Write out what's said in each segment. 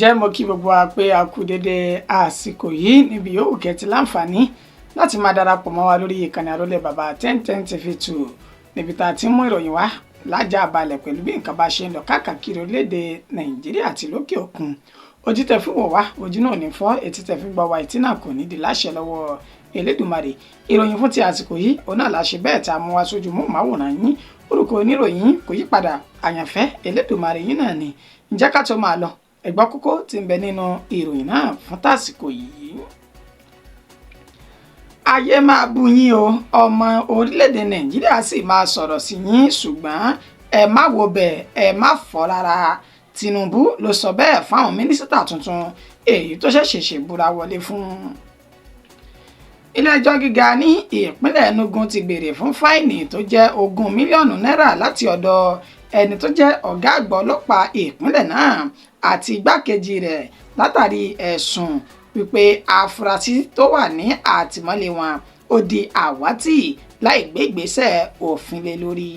Ǹjẹ́ mo kí gbogbo wa pé a kú dédé àsìkò yìí níbi yòówù kẹ́ ti láǹfààní láti máa darapọ̀ mọ́ wa lórí ìkànnì Àrólé Bàbá 1010 TV 2, níbi tá a ti ń mú ìròyìn wá lájà balẹ̀ pẹ̀lú bí nǹkan bá ṣe ń lọ káàkiri orílẹ̀-èdè Nàìjíríà àti lókè òkun. Ojú tẹ fi wò wá, ojú náà ò ní fọ́. Etí tẹ fi gbọ́ wa, etí náà kò ní di láṣẹ lọ́wọ́ Elédùmarè. Ìròyìn fún ti àsìkò yìí, òun náà la ṣe bẹ́ẹ̀ tá a mú wá sójú mú màwòrán yín. Orúkọ oníròyìn kò yí padà, àyànfẹ́ Elédùmarè yín náà ni. Ǹjẹ́ ká tó máa lọ, ẹ gbọ́ kókó tí ń bẹ nínú ìròyìn náà fún tàsìkò yìí. Ayé máa bú yín o, ọmọ orílẹ̀-èdè Nàìjíríà sì máa sọ̀rọ̀ sí yín, ṣùgbọ́n ẹ má wo bẹ́ẹ̀, ẹ má fọ́ rárá. Tinubu ló sọ bẹ́ẹ̀ fáwọn mínísítà tuntun èyí tó ṣẹ̀ṣẹ̀ ṣèbúra wọlé fún. Ilé-ẹjọ́ gíga ní ìpínlẹ̀ Enugu ti béèrè fún fáìnì tó jẹ́ 20 mílíọ̀nù náírà láti ọ̀dọ̀ ẹni tó jẹ́ ọ̀gá àgbà ọlọ́pàá ìpínlẹ̀ náà àti igbákejì rẹ̀ látàrí ẹ̀sùn wípé àfúrásì tó wà ní àtìmọ́lé wọn ó di àwátì láì gbé ìgbésẹ̀ òfin lé lórí.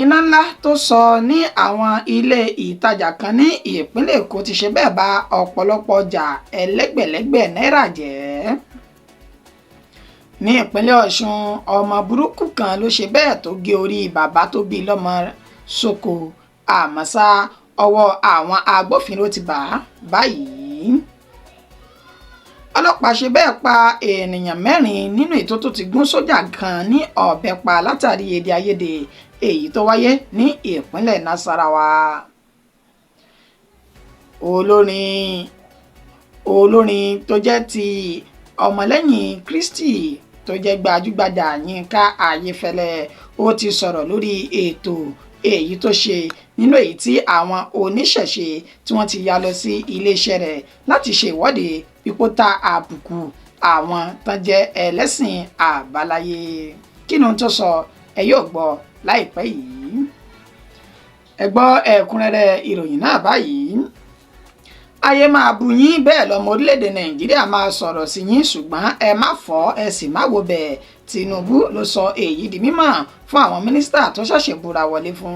Iná ńlá tó sọ ní àwọn ilé ìtajà kan ní ìpínlẹ̀ Èkó ti ṣe bẹ́ẹ̀ ba ọ̀pọ̀lọpọ̀ ọjà ẹlẹ́gbẹ̀lẹ́gbẹ̀ náírà jẹ́. Ní ìpínlẹ̀ Ọ̀ṣun, ọmọ burúkú kan ló ṣe bẹ́ẹ̀ tó gé orí bàbá tó bí lọ́mọ sóko. Àmọ́ ṣá, ọwọ́ àwọn agbófinró ti bà á báyìí. Ọlọ́pàá ṣe bẹ́ẹ̀ pa ènìyàn mẹ́rin nínú ètò tó ti gún sójà kan ní ọ̀bẹ pa látàrí èdè àìyedè èyí tó wáyé ní ìpínlẹ̀ Nasarawa. Olórin tó jẹ́ ti ọmọlẹ́yìn Kristi tó jẹ́ gbajúgbajà Yínká Ayéfẹ́lẹ́, ó ti sọ̀rọ̀ lórí ètò èyí tó ṣe nínú èyí tí àwọn oníṣẹ̀ṣe tí wọ́n ti ya lọ sí iléeṣẹ́ rẹ̀ láti ṣe ìwọ́de pípó ta àbùkù àwọn tán jẹ́ ẹlẹ́sìn àbáláyé. Kí ni ohun tó sọ? Ẹ yóò gbọ́ láìpẹ́ yìí. Ẹ gbọ́ ẹ̀kúnrẹ́rẹ́ ìròyìn náà báyìí. Ayé máa bu yín, bẹ́ẹ̀ lọ́mọ orílẹ̀-èdè Nàìjíríà máa sọ̀rọ̀ sí yín, ṣùgbọ́n ẹ má fọ́, ẹ sì má wo bẹ́ẹ̀. Tinubu ló sọ èyí di mímọ̀ fún àwọn mínísítà tó ṣẹ̀ṣẹ̀ búra wọlé fún.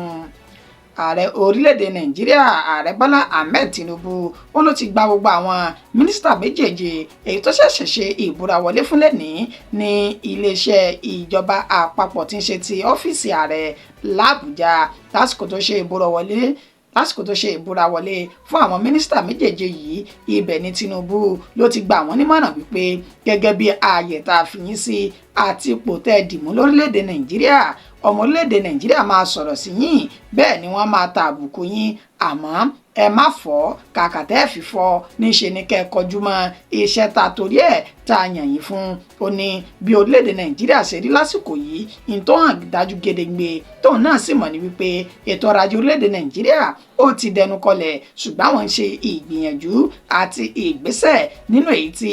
Ààrẹ orílẹ̀-èdè Nàìjíríà, Ààrẹ Bọ́lá Ahmed Tinubu, ó ló ti gba gbogbo àwọn mínísítà méjèèjì èyí tó ṣẹ̀ṣẹ̀ ṣe ìbúra wọlé fún lẹ́nìí ní iléeṣẹ́ ìjọba àpapọ̀ tí ń ṣe ti ọ́fíìsì ààrẹ làbújá. Lásìkò tó ṣe ìbúra wọlé fún àwọn mínísítà méjèèjì yìí, ibẹ̀ ni Tinubu ló ti gba àwọn nímọ̀ràn wípé gẹ́gẹ́ bí ààyè tá a fi yín sí àti ipò tẹ́ ẹ dìmú lórílẹ̀‐èdè Nàìjíríà, ọmọ orílẹ̀‐èdè Nàìjíríà máa sọ̀rọ̀ sí yín, bẹ́ẹ̀ ni wọ́n máa ta àbùkù yín, àmọ́ ẹ má fọ́. Kàkà tẹ́ ẹ fi fọ́, níṣe ni kẹ́ ẹ kọjú mọ́ iṣẹ́ ta torí ẹ̀ tá a yàn yín fún. Ó ní bí orílẹ̀-èdè Nàìjíríà ṣe rí lásìkò yìí, ní tó hàn dájú gedegbe tóun náà sì mọ̀ ní wípé ètò ọrọ̀ ajé orílẹ̀-èdè Nàìjíríà ó ti dẹnu kọlẹ̀, ṣùgbọ́n àwọn ń ṣe ìgbìyànjú àti ìgbésẹ̀ nínú èyí tí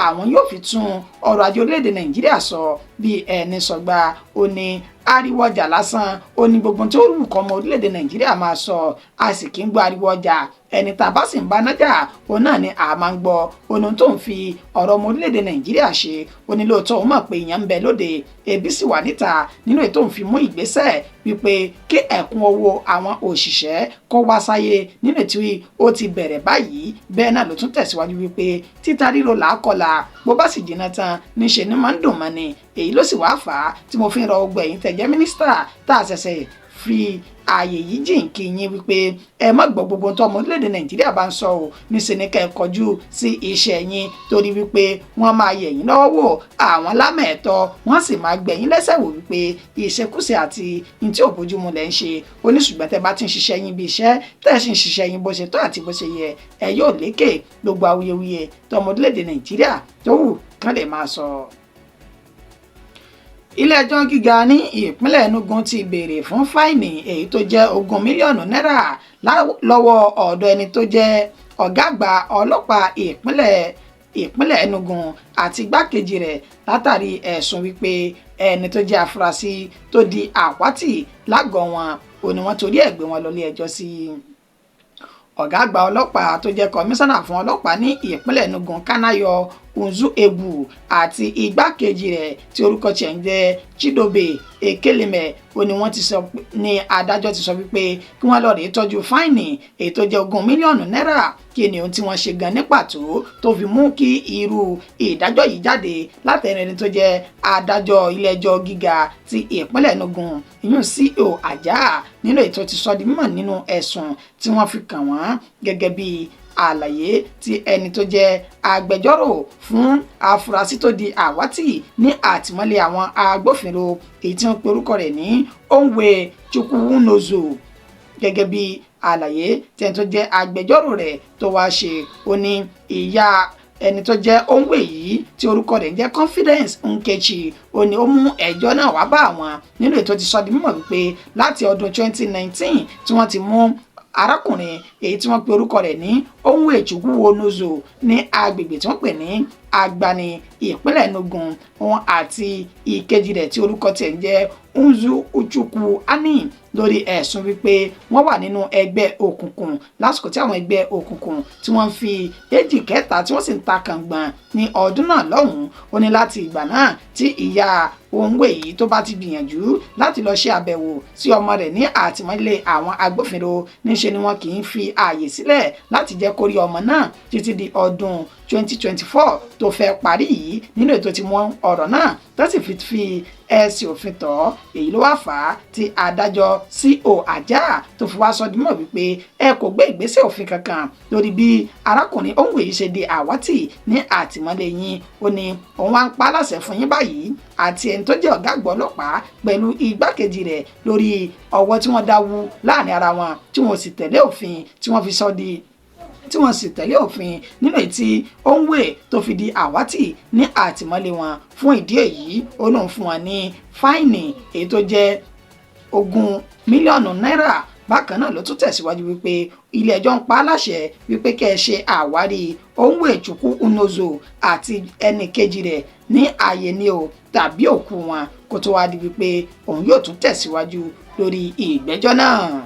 àwọn yóò fi tún ọrọ̀ ajé orílẹ̀-èdè Nàìjíríà sọ bí ẹni sọgbà. Ó ní ariwo ọjà lásán, ó ní gbogbo tó wù kọ́ ọmọ orílẹ̀-èdè Nàìjíríà máa sọ, a sì kí ń gbọ́ ariwo ọjà. Ẹni tá a bá sì ń bá nájà, òun náà ni a máa ń gbọ́ ohun tó ń fi ọ̀rọ̀ ọmọ orílẹ̀-èdè Nàìjíríà ṣe. Ó ní lóòótọ́ òun mọ̀ pé ìyàn ń bẹ lóde, ebi sì wà níta, nínú ètò òun fi mú ìgbésẹ̀ wípé kí ẹ̀kún owó àwọn òṣìṣẹ́ kó wá sáyé, nínú ètò ó ti bẹ̀rẹ̀ báyìí. Bẹ́ẹ̀ náà ló tún tẹ̀síwájú wípé títa ríro làákọlà, bó bá sì jìnnà tán, níṣe ni máa ń dùn mọ́ni. Èyí ló sì wá fà á tí mo fi ń rọ gbogbo ẹ̀yin tẹ́ jẹ́ mínísítà tá a ṣẹ̀ṣẹ̀ fi ààyè yìí jìnkí yín wípé ẹ má gbọ́ gbogbo tó ọmọ orílẹ̀-èdè Nàìjíríà bá ń sọ o. Níṣẹ́ ni kẹ́ ẹ kọjú sí iṣẹ́ yín, torí wípé wọ́n máa yẹ̀ yín lọ́wọ́ wò, àwọn lámẹ̀ẹ̀tọ́ wọ́n sì máa gbẹ̀yìn lẹ́sẹ̀ wò wípé ìṣekúṣe àti ní tí ò bójúmu lẹ̀ ń ṣe. Ó ní ṣùgbọ́n tẹ́ bá ti ń ṣiṣẹ́ yín bí iṣẹ́, tẹ́ sì ń ṣiṣẹ́ yín bó ṣe tọ́ àti bó ṣe yẹ, ẹ yóò lékè gbogbo awuyewuye tó ọmọ orílẹ̀-èdè Nàìjíríà tó wù kán lè máa sọ. Ilé-ẹjọ́ gíga ní ìpínlẹ̀ Enugu ti béèrè fún fáìnì èyí tó jẹ́ 20 mílíọ̀nù náírà lọ́wọ́ ọ̀dọ̀ ẹni tó jẹ́ ọ̀gá àgbà ọlọ́pàá ìpínlẹ̀ Enugu àti igbákejì rẹ̀ látàrí ẹ̀sùn wípé ẹni tó jẹ́ afurasí tó di àwátì lágọ̀ọ́ wọn ò ní wọ́n torí ẹ̀ gbé wọn lọ ilé ẹjọ́ sí. Ọ̀gá àgbà ọlọ́pàá tó jẹ́ kọmíṣánná fún ọlọ́pàá ní ìpínlẹ̀ Enugu, Kanayo. Nzuegbu àti igbákejì rẹ̀ tí orúkọ tiẹ̀ ń jẹ́ Chidobe Ekeleme. Ó ní wọ́n ti sọ ní adájọ́ ti sọ wípé kí wọ́n lọ rèé tọ́jú fáìnì èyí tó jẹ́ 20 mílíọ̀nù náírà. Kí ni ohun tí wọ́n ṣe gan ní pàtó tó fi mú kí irú ìdájọ́ yìí jáde látẹnu ẹni tó jẹ́ adájọ́ ilé-ẹjọ́ gíga ti ìpínlẹ̀ Enugu, ìyún C.O. Ajah, nínú ètò ti sọ di mímọ̀ nínú ẹ̀sùn tí wọ́n fi kàn wọ́n? Gẹ́gẹ́ bí àlàyé tí ẹni tó jẹ́ agbẹjọ́rò fún afurasí tó di àwátì ní àtìmọ́lé àwọn agbófinró, èyí tí wọ́n pe orúkọ rẹ̀ ní Onwe Chukwunozo, gẹ́gẹ́ bí àlàyé tí ẹni tó jẹ́ agbẹjọ́rò rẹ̀ tó wá ṣe, ó ní ìyá ẹni tó jẹ́ Onwe yìí tí orúkọ rẹ̀ ń jẹ́ Confidence Nkechi, ó ní ó mú ẹjọ́ náà wá bá àwọn nínú ètò ti sọ di mímọ̀ wípé láti ọdún 2019 tí wọ́n ti mú arákùnrin èyí tí wọ́n pe orúkọ rẹ̀ ní Onwe Chukwuonozo ní agbègbè tí wọ́n pè ní Agbani, ìpínlẹ̀ Enugu, òun àti ìkejì rẹ̀ tí orúkọ tiẹ̀ ń jẹ́ Nzu Uchukwu Ani, lórí ẹ̀sùn wípé wọ́n wà nínú ẹgbẹ́ òkùnkùn lásìkò tí àwọn ẹgbẹ́ òkùnkùn tí wọ́n ń fi èjì kẹta tí wọ́n sì ń ta kàngbọ̀n ní ọdún náà lọ́hùn-ún. Ó ní láti ìgbà náà tí ìyá Onwe yìí tó bá ti gbìyànjú láti lọ ṣe àbẹ̀wò sí ọmọ rẹ̀ ní àtìmọ́lé àwọn agbófinró, níṣe ni wọn kì í fi ààyè sílẹ̀ láti jẹ́ kó rí ọmọ náà títí di ọdún 2024 tó fẹ́ parí yìí, nínú ètò tí wọ́n ọ̀rọ̀ náà tó sì fi ẹsẹ̀ òfin tọ́. Èyí ló wá fà á tí adájọ́ C.O. Ajah tó fi wá sọ dímọ̀ wípé ẹ kò gbé ìgbésẹ̀ òfin kankan lórí bí arákùnrin Onwe yìí ṣe di àwátì ní àtìmọ́lé yín. Ó ní òun wá ń pa á láṣẹ fún yín báyìí àti ẹni tó jẹ́ ọ̀gá àgbà ọlọ́pàá pẹ̀lú igbákejì rẹ̀ lórí ọwọ́ tí wọ́n dáwú láàrin ara wọn, tí wọ́n sì tẹ̀lé òfin tí wọ́n fi sọ di tí wọ́n sì tẹ̀lé òfin nínú ètí Onwe tó fi di àwátì ní àtìmọ́lé wọn. Fún ìdí èyí, ó lóun fún wọn ní fáìnì èyí tó jẹ́ 20 mílíọ̀nù náírà. Bákan náà ló tún tẹ̀síwájú wípé ilé ẹjọ́ ń pa á láṣẹ wípé kẹ́ ẹ ṣe àwárí Onwe Chukwunozo àti ẹnì kejì rẹ̀ ní ààyè ni o tàbí òkú wọn, kó tó wá di wípé òun yóò tún tẹ̀síwájú lórí ìgbẹ́jọ́ náà.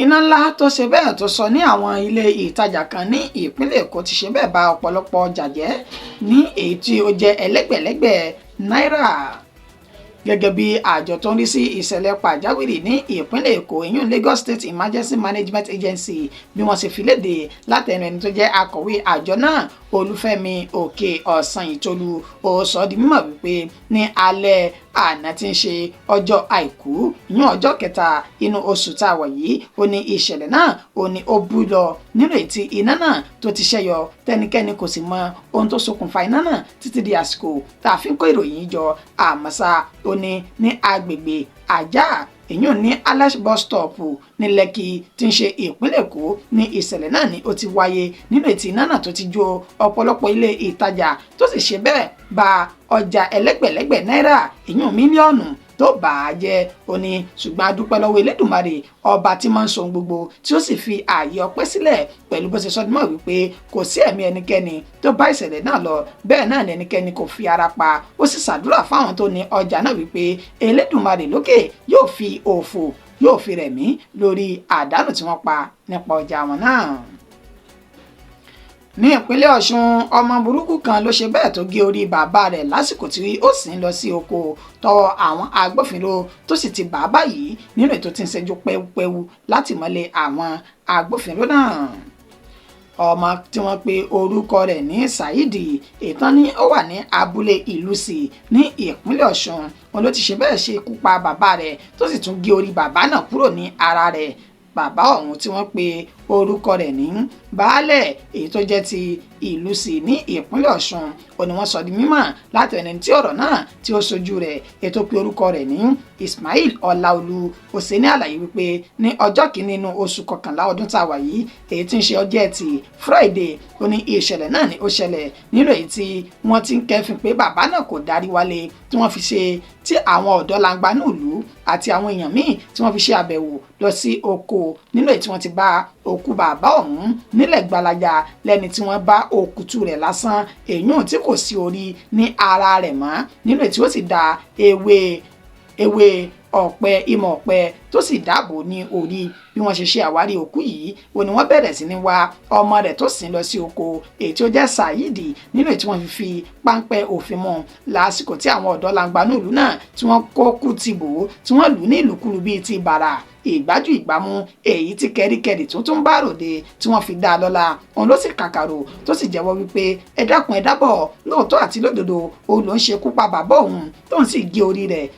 Iná ńlá tó ṣe bẹ́ẹ̀ tó sọ ní àwọn ilé ìtajà kan ní ìpínlẹ̀ Èkó ti ṣe bẹ́ẹ̀ ba ọ̀pọ̀lọpọ̀ ọjà jẹ́ ní èyí tí ó jẹ́ ẹlẹ́gbẹ̀lẹ́gbẹ̀ náírà. Gẹ́gẹ́ bí àjọ tó ń rí sí ìṣẹ̀lẹ̀ pàjáwìrì ní ìpínlẹ̀ Èkó, ìyún Lagos State Emergency Management Agency, bí wọ́n ṣe fi léde látẹnu ẹni tó jẹ́ akọ̀wé àjọ náà, Olúfẹ́mi Òkè Ọ̀sán Ìtolú, ó sọ di mímọ̀ wípé ní alẹ́ àná tí ń ṣe ọjọ́ Àìkú, ìyún ọjọ́ kẹta inú oṣù tá a wà yìí, ó ní ìṣẹ̀lẹ̀ náà ó ní ó bú lọ nínú ètí iná náà tó ti ṣẹ́yọ, tẹnikẹ́ni kò sì mọ ohun tó ṣokùnfà iná náà títí di àsìkò tá a fi ń kó ìròyìn jọ. Àmọ́ ṣá, ó ní ní agbègbè Ajah, èyí ní Alex Bus Stop ní Lẹ́kì tí ń ṣe ìpínlẹ̀ Èkó ní ìṣẹ̀lẹ̀ náà ni ó ti wáyé, nínú ètí iná náà tó ti jó ọ̀pọ̀lọpọ̀ ilé ìtajà, tó sì ṣe bẹ́ẹ̀ ba ọjà ẹlẹ́gbẹ̀lẹ́gbẹ̀ náírà, ìyún mílíọ̀nù tó bà á jẹ́. Ó ní ṣùgbọ́n a dúpẹ́ lọ́wọ́ Elédùmarè, ọba tí máa ń sọ ohun gbogbo, tí ó sì fi ààyè ọpẹ́ sílẹ̀ pẹ̀lú bó ṣe sọdúnmọ́ wípé kò sí ẹ̀mí ẹnikẹ́ni tó bá ìṣẹ̀lẹ̀ náà lọ, bẹ́ẹ̀ náà ni ẹnikẹ́ni kò fi ara pa. Ó sì ṣàdúrà fáwọn tó ní ọjà náà wípé Elédùmarè lókè yóò fi òfò yóò fi rẹ̀mí lórí àdánù tí wọ́n pa nípa ọjà wọn náà. Ní ìpínlẹ̀ Ọ̀ṣun, ọmọ burúkú kan ló ṣe bẹ́ẹ̀ tó gé orí bàbá rẹ̀ lásìkò tí ó sì ń lọ sí oko tọwọ́ àwọn agbófinró tó sì ti bà á báyìí, nínú ètò tí ń ṣẹ́jú pẹ́wúpẹ́wú láti mọ́lé àwọn agbófinró náà. Ọmọ tí wọ́n pe orúkọ rẹ̀ ní Saheed ìtàn ní ó wà ní abúlé Ìlúsì ní ìpínlẹ̀ Ọ̀ṣun, wọn ló ti ṣe bẹ́ẹ̀ ṣe ikú pa bàbá rẹ̀, tó sì tún gé orí bàbá náà kúrò ní ara rẹ̀. Bàbá ọ̀hún tí wọ́n pe orúkọ rẹ̀ ní Baálẹ̀, èyí tó jẹ́ ti Ìlúsì ní ìpínlẹ̀ Ọ̀ṣun, ó ní wọ́n sọ di mímọ̀ láti ẹni tí ọ̀rọ̀ náà tí ó sojú rẹ̀, ètò pé orúkọ rẹ̀ ní Ismail Ọláolú. Ó ṣe ní àlàyé wípé ní ọjọ́ kìíní inú oṣù kọkànlá ọdún tá a wà yìí, èyí tí ń ṣe ọjọ́ Ẹtì Friday, ó ní ìṣẹ̀lẹ̀ náà ni ó ṣẹlẹ̀, nínú èyí tí wọ́n ti ń kẹ́fìn pé bàbá náà kò darí wálé, tí wọ́n fi ṣe tí àwọn ọ̀dọ́ langba nílùú àti àwọn èèyàn míì tí wọ́n fi ṣe àbẹ̀wò lọ sí oko, nínú èyí tí wọ́n ti bá òkú bàbá ọ̀hún nílẹ̀ gbalaja, lẹ́ni tí wọ́n bá òkútu rẹ̀ lásán, èyún tí kò sí orí ní ara rẹ̀ mọ́, nínú èyí tí ó sì da ewé ewé ọ̀pẹ ìmọ̀ ọ̀pẹ tó sì dáàbò ní orí. Bí wọ́n ṣe ṣe àwárí òkú yìí, ó ní wọ́n bẹ̀rẹ̀ sí ní wá ọmọ rẹ̀ tó sìn lọ sí oko, èyí tí ó jẹ́ Saheed, nínú èyí tí wọ́n fi fi páńpẹ́ òfin mú lásìkò tí àwọn ọ̀dọ́ langba ní ìlú náà tí wọ́n kó kú ti bò ó, tí wọ́n lù ní ìlùkulù bíi ti bàrà ìgbájú ìgbámú, èyí tí kẹ́ríkẹ́rí tó tún bá ròde tí wọ́n fi dá a lọ́lá. Òun ló sì kàkàrò tó sì jẹ́wọ́ wípé ẹ dákun, ẹ dábọ̀, lóòótọ́ àti lódodo òun ló ń ṣekú pa bàbá òun tóun sì gé orí rẹ̀.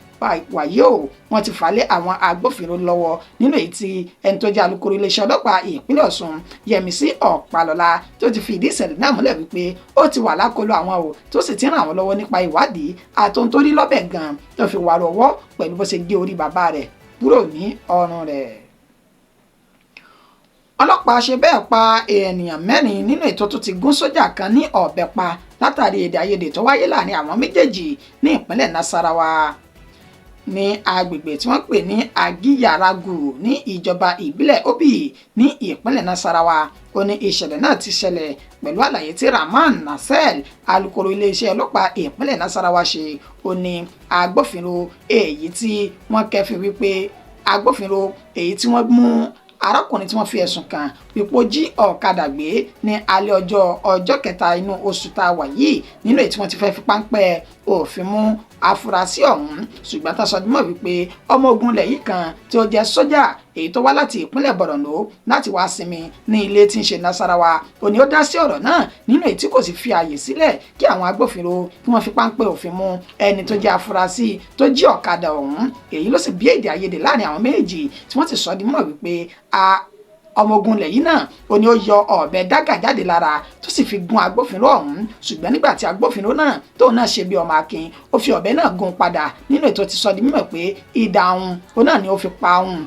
Wàyí o, wọ́n ti fà lé àwọn agbófinró lọ́wọ́, nínú èyí tí ẹni tó jẹ́ alukoro iléeṣẹ́ ọlọ́pàá ìpínlẹ̀ Ọ̀ṣun, Yẹmisí Ọ̀pálọ́lá, tó ti fi ìdí ìṣẹ̀lẹ̀ náà múlẹ̀ wípé ó ti wà lákọlò àwọn o, tó sì ti ràn àwọn lọ́wọ́ nípa ìwádìí àtòun tó rí lọ́bẹ̀ gan tó fi wà lọ́wọ́ pẹ̀lú bó ṣe gé orí bàbá rẹ̀ kúrò ní ọrùn rẹ̀. Ọlọ́pàá ṣe bẹ́ẹ̀ pa ènìyàn 4 nínú ètò tó ti gún sójà kan ní ọ̀bẹ pa látàrí èdè àìyedè tó wáyé láàrin àwọn méjèèjì ní ìpínlẹ̀ Nasarawa, ní agbègbè tí wọ́n pè ní Agiyaragu ní ìjọba ìbílẹ̀ Obi ní ìpínlẹ̀ Nasarawa. Ó ní ìṣẹ̀lẹ̀ náà ti ṣẹlẹ̀ pẹ̀lú àlàyé tí Rahman Nasel, alukoro iléeṣẹ́ ọlọ́pàá ìpínlẹ̀ Nasarawa, ṣe. Ó ní agbófinró èyí tí wọ́n kẹ́fìn wípé agbófinró èyí tí wọ́n mú arákùnrin tí wọ́n fi ẹ̀sùn kàn pípò jí ọ̀kadà gbé ní alẹ́ ọjọ́ kẹta inú oṣù tá a wà yìí, nínú èyí tí wọ́n ti fẹ́ fi páńpẹ́ òfin mú afurasí ọ̀hún, ṣùgbọ́n tá a sọ dímọ̀ wípé ọmọ ogun ilẹ̀ yìí kan tí ó jẹ́ sójà èyí tó wá láti ìpínlẹ̀ Borno láti wá sinmi ní ilé tí ń ṣe Nasarawa, òní ó dá sí ọ̀rọ̀ náà, nínú èyí tí kò sì fi ààyè sílẹ̀ kí àwọn agbófinró kí wọ́n fi páńpẹ́ òfin mú ẹni tó jẹ́ afurasí tó jí ọ̀kadà ọ̀hún. Èyí ló sì bí èdè àìyedè láàrin àwọn méjì, tí wọ́n ti sọ dímọ̀ wípé ọmọ ogun ilẹ̀ yìí náà ó ní ó yọ ọ̀bẹ dágà jáde lára tó sì fi gún agbófinró ọ̀hún, ṣùgbọ́n nígbà tí agbófinró náà tóun náà ṣe bí ọmọ akin, ó fi ọ̀bẹ náà gún padà, nínú ètò ti sọ di mímọ̀ pé idà òun òun náà ni ó fi pa òun.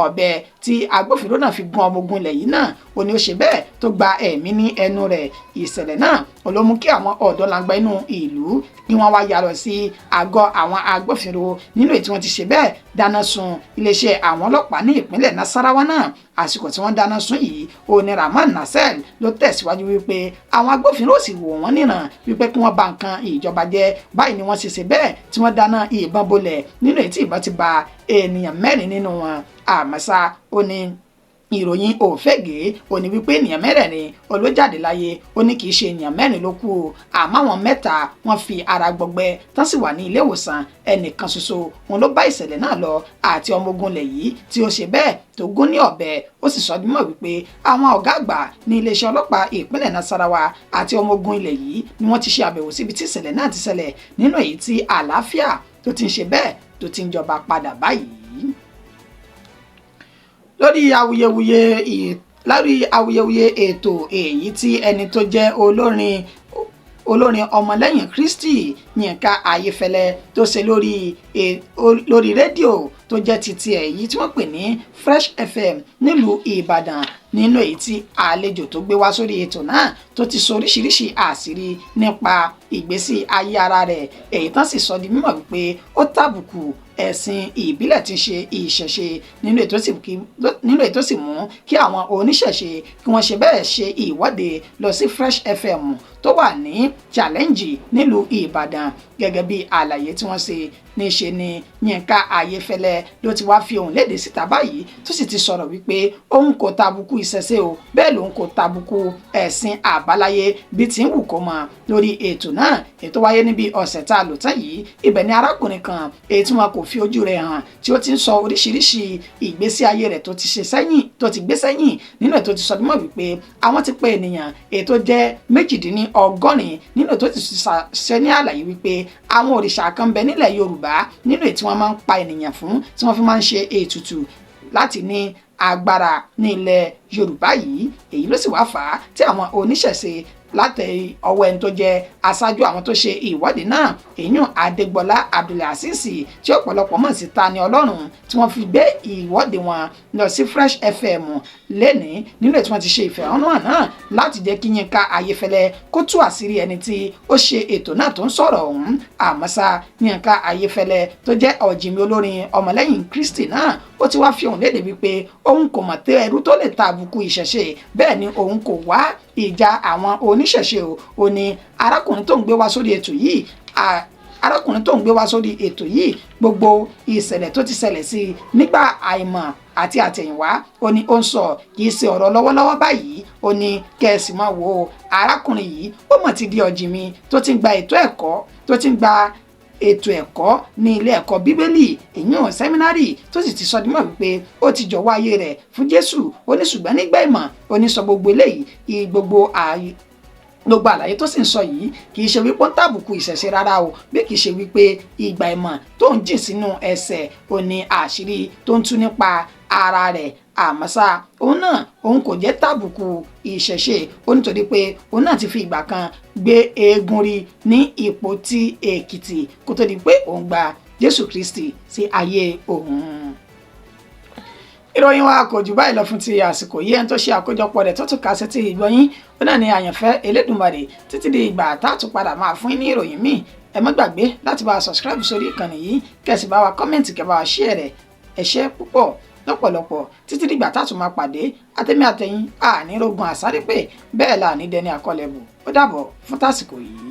Ọ̀bẹ tí agbófinró náà fi gún ọmọ ogun ilẹ̀ yìí náà ó ní ó ṣe bẹ́ẹ̀ tó gba ẹ̀mí ní ẹnu rẹ̀. Ìṣẹ̀lẹ̀ náà ló mú kí àwọn ọ̀dọ́ langba inú ìlú kí wọ́n wá yarọ̀ sí àgọ́ àwọn agbófinró, nínú èyí tí wọ́n ti ṣe bẹ́ẹ̀ dáná sun iléeṣẹ́ àwọn ọlọ́pàá ní ìpínlẹ̀ Nasarawa náà. Àsìkò tí wọ́n dáná sun yìí, ó ní Rahman Nasel ló tẹ̀síwájú wípé àwọn agbófinró sì wò wọ́n níran wípé kí wọ́n bà nǹkan ìjọba jẹ́. Báyìí ni wọ́n ṣe ṣe bẹ́ẹ̀ tí wọ́n dáná ìbọn bolẹ̀, nínú èyí tí ìbọn ti ba ènìyàn 4 nínú wọn. Àmọ́ ṣá, ó ní ìròyìn òfégè ó ní wípé ènìyàn 4 olójáde láyé. Ó ní kì í ṣe ènìyàn 4 ló kú o, àmọ́ àwọn 3 wọ́n fi ara gbọgbẹ́ tán sì wà ní ilé ìwòsàn. Ẹnìkan ṣoṣo òun ló bá ìṣẹ̀lẹ̀ náà lọ àti ọmọ ogun ilẹ̀ yìí tí ó ṣe bẹ́ẹ̀ tó gún ní ọ̀bẹ. Ó sì sọ dímọ̀ wípé àwọn ọ̀gá àgbà ní iléeṣẹ́ ọlọ́pàá ìpínlẹ̀ Nasarawa àti ọmọ ogun ilẹ̀ yìí ni wọ́n ti ṣe àbẹ̀wò síbi tí ìṣẹ̀lẹ̀ náà ti ṣẹlẹ̀, nínú èyí tí àlàáfíà tó ti ń ṣe bẹ́ẹ̀ tó ti ń jọba padà báyìí. Lórí awuyewuye ètò èyí tí ẹni tó jẹ́ olórin ọmọlẹ́yìn Kristi Yínká Ayéfẹ́lẹ́ tó ṣe lórí rédíò tó jẹ́ ti tiẹ̀, èyí tí wọ́n pè ní Fresh FM nílùú Ìbàdàn, nínú èyí tí àlejò tó gbé wá sórí ètò náà tó ti sọ oríṣiríṣi àṣírí nípa ìgbésí ayé ara rẹ̀, èyí tán sì sọ di mímọ̀ wípé ó tàbùkù ẹ̀sìn ìbílẹ̀ tí ń ṣe ìṣẹ̀ṣe, nínú ètò sì mú kí àwọn oníṣẹ̀ṣe kí wọ́n ṣe bẹ́ẹ̀ ṣe ìwọ́de lọ sí Fresh FM tó wà ní Challenge nílùú Ìbàdàn. Gẹ́gẹ́ bí àlàyé tí wọ́n ṣe, níṣe ni Yínká Ayéfẹ́lẹ́ ló ti wá fi ohùn léde síta báyìí, tó sì ti sọ̀rọ̀ wípé òun kò tàbùkù ìṣẹ̀ṣe o, bẹ́ẹ̀ lòun kò tàbùkù ẹ̀sìn àbáláyé bí ti ń wù kó mọ lórí ètò náà. Ètò wáyé níbi ọ̀sẹ̀ tá a lò tán yìí. Ibẹ̀ ni arákùnrin kan èyí tí wọn kò fi ojú rẹ̀ hàn tí ó ti ń sọ oríṣiríṣi ìgbésí ayé rẹ̀ tó ti ṣe sẹ́yìn, tó ti gbé sẹ́yìn, nínú ètò ti sọ dímọ̀ wípé àwọn ti pe ènìyàn ètò jẹ́ 198, nínú ètò ti ṣe ní àlàyé wípé àwọn òrìṣà kan bẹ nílẹ̀ Yorùbá, nínú èyí tí wọ́n máa ń pa ènìyàn fún, tí wọ́n fi máa ń ṣe ètùtù láti ní agbára ní ilẹ̀ Yorùbá yìí. Èyí ló sì wá fà á tí àwọn oníṣẹ̀ṣe láti ọwọ́ ẹni tó jẹ́ aṣáájú àwọn tó ṣe ìwọ́de náà, èyún Adégbọlá Abdulazeez, tí ọ̀pọ̀lọpọ̀ mọ̀ sí Tani Ọlọ́run, tí wọ́n fi gbé ìwọ́de wọn lọ sí Fresh FM lẹ́ni, nínú ètò wọn ti ṣe ìfẹ̀hónúhàn náà láti jẹ́ kí Yínká Ayéfẹ́lẹ́ kó tú àṣírí ẹni tí ó ṣe ètò náà tó ń sọ̀rọ̀ ọ̀hún. Àmọ́ ṣá, Yínká Ayéfẹ́lẹ́ tó jẹ́ ọ̀jìnmí olórin ọmọlẹ́yìn Kristi náà, ó ti wá fi òun léde wípé òun kò mọ̀ tẹ́ ẹrú tó lè ta àbùkù ìṣẹ̀ṣe, bẹ́ẹ̀ ni òun kò wá ìjà àwọn oníṣẹ̀ṣe o. Ó ní arákùnrin tó ń gbé wá sórí ètò yìí. Arákùnrin tó ń gbé wá sórí ètò yìí, gbogbo ìṣẹ̀lẹ̀ tó ti ṣẹlẹ̀ sí i nígbà àìmọ̀ àti àtẹ̀yìnwá ó ní ó ń sọ, kì í ṣe ọ̀rọ̀ lọ́wọ́lọ́wọ́ báyìí. Ó ní kẹ́ẹ̀sì máa wo arákùnrin yìí, ó mọ̀ ti di ọ̀jìnmí tó ti ń gba ètò ẹ̀kọ́, tó ti ń gba ètò ẹ̀kọ́ ní ilé ẹ̀kọ́ Bíbélì, ìyún seminary, tó sì ti sọ dímọ̀ wípé ó ti jọ̀wọ́ ayé rẹ̀ fún Jésù. Ó ní ṣùgbọ́n nígbà ìmọ̀, ó ní sọ gbogbo eléyìí, gbogbo ààyè, gbogbo àlàyé tó sì ń sọ yìí, kì í ṣe wípé ó ń tàbùkù ìṣẹ̀ṣe rárá o, bí kì í ṣe wípé ìgbà ìmọ̀ tó ń jìn sínú ẹsẹ̀ ò ní àṣírí tó ń tú nípa ara rẹ̀. Àmọ́ ṣá, òun náà, òun kò jẹ́ tàbùkù ìṣẹ̀ṣe ó, nítorí pé òun náà ti fi ìgbà kan gbé eégún rí ní Ìpotì Èkìtì kó tó di pé òun gba Jésù Kristi sí ayé òun. Ìròyìn wa kò jù báyìí lọ fún ti àsìkò yìí. Ẹni tó ṣe àkójọpọ̀ rẹ̀ tó tún kà sí ti ìgbọ́yín, ó náà ní Àyànfẹ́ Elédùmarè. Títí di ìgbà tá a tún padà máa fún yín ní ìròyìn míì, ẹ má gbàgbé láti bá wa subscribe sórí ìkànnì yìí, kẹ́ sì bá wa comment, kẹ́ bá wa share rẹ̀. Ẹ ṣé púpọ̀ lọ́pọ̀lọpọ̀. Títí dìgbà tá a tún máa pàdé, àtẹ̀mí àtẹ̀yìn, àní rogun àsáré pé bẹ́ẹ̀ là ní dẹni àkọlẹ̀bù. Ó dàbọ̀ fún tásìkò yìí.